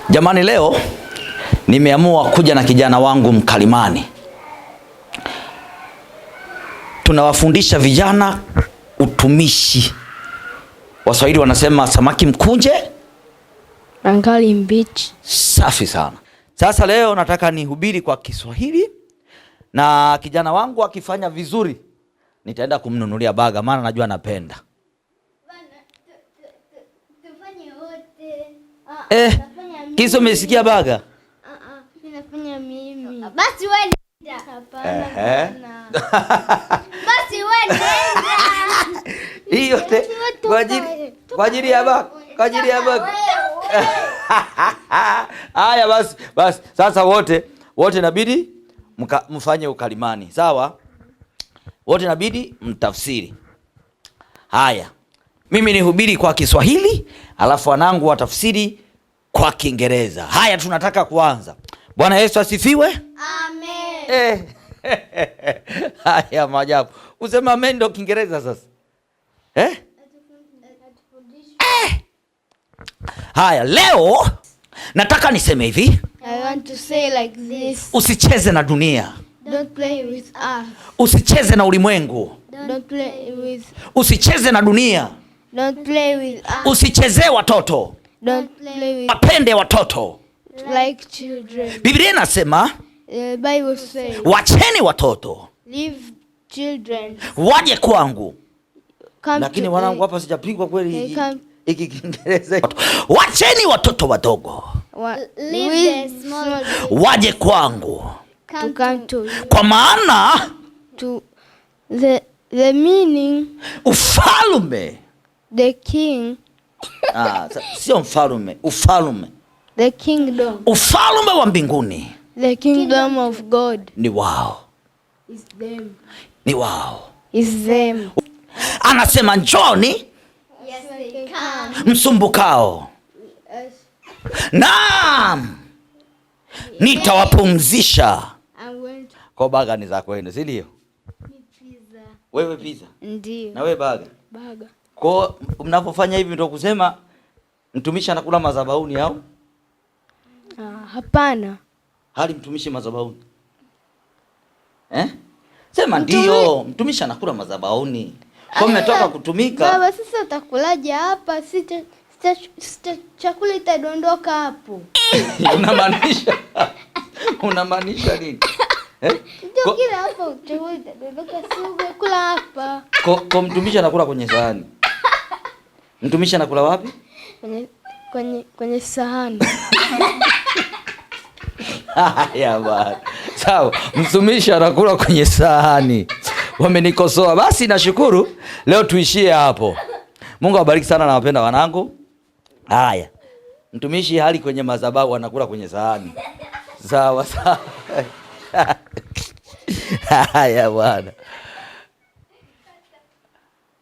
Jamani, leo nimeamua kuja na kijana wangu mkalimani. Tunawafundisha vijana utumishi. Waswahili wanasema samaki mkunje angali mbichi. Safi sana. Sasa leo nataka nihubiri kwa Kiswahili na kijana wangu akifanya vizuri nitaenda kumnunulia baga, maana najua napenda. Kiso umesikia baga? Nafanya mimi. Basi wewe nenda. Hapana. Basi wewe nenda. Hiyo kwa ajili ya baga, kwa ajili ya baga. Haya basi, basi sasa wote inabidi mfanye ukalimani, sawa? Wote inabidi mtafsiri. Haya, mimi nihubiri kwa Kiswahili alafu wanangu watafsiri kwa Kiingereza. Haya, tunataka kuanza. Bwana Yesu asifiwe. Amen. Haya, maajabu. Usema amen ndo Kiingereza sasa. Haya, leo nataka niseme hivi. I want to say like this. Usicheze na dunia. Don't play with us. Usicheze na ulimwengu. Don't play with. Usicheze na dunia. Don't play with us. Usichezee watoto. Don't play with. Wapende watoto. Like children. Biblia inasema, The Bible says, wacheni watoto. Leave children. Waje kwangu. Come Lakini to wanangu the hapa sijapigwa kweli They come. hiki Kiingereza. Wacheni watoto wadogo. Leave the small Waje kwangu. to come to you. Kwa maana To the meaning ufalume. The king. Sio mfalume, ufalume. The kingdom. Ufalume wa mbinguni. The kingdom of God. Ni wao. Is them. Ni wao. Is them. Anasema njoni. Yes, they come. Msumbukao. Yes. Naam. Nitawapumzisha. I'm going to Kwa baga ni za kwenu, si ndio? Pizza. Wewe pizza? Ndio. Na wewe baga? Baga. Kwa mnapofanya hivi ndio kusema mtumishi anakula madhabahuni au? Hapana. Hali mtumishi madhabahuni. Sema ndio, mtumishi anakula madhabahuni. Kwa mmetoka kutumika. Baba, sasa utakulaje hapa? Sita chakula itadondoka hapo. Unamaanisha nini? Ndio kila hapo chakula itadondoka, si umekula hapa. Kwa mtumishi anakula kwenye sahani. Mtumishi anakula wapi? Kwenye sahani. Haya bwana. Sawa, mtumishi anakula kwenye sahani. Wamenikosoa. Basi nashukuru leo tuishie hapo. Mungu awabariki sana na wapenda wanangu. Haya. Mtumishi hali kwenye madhabahu anakula kwenye sahani. Sawa sawa. Haya bwana.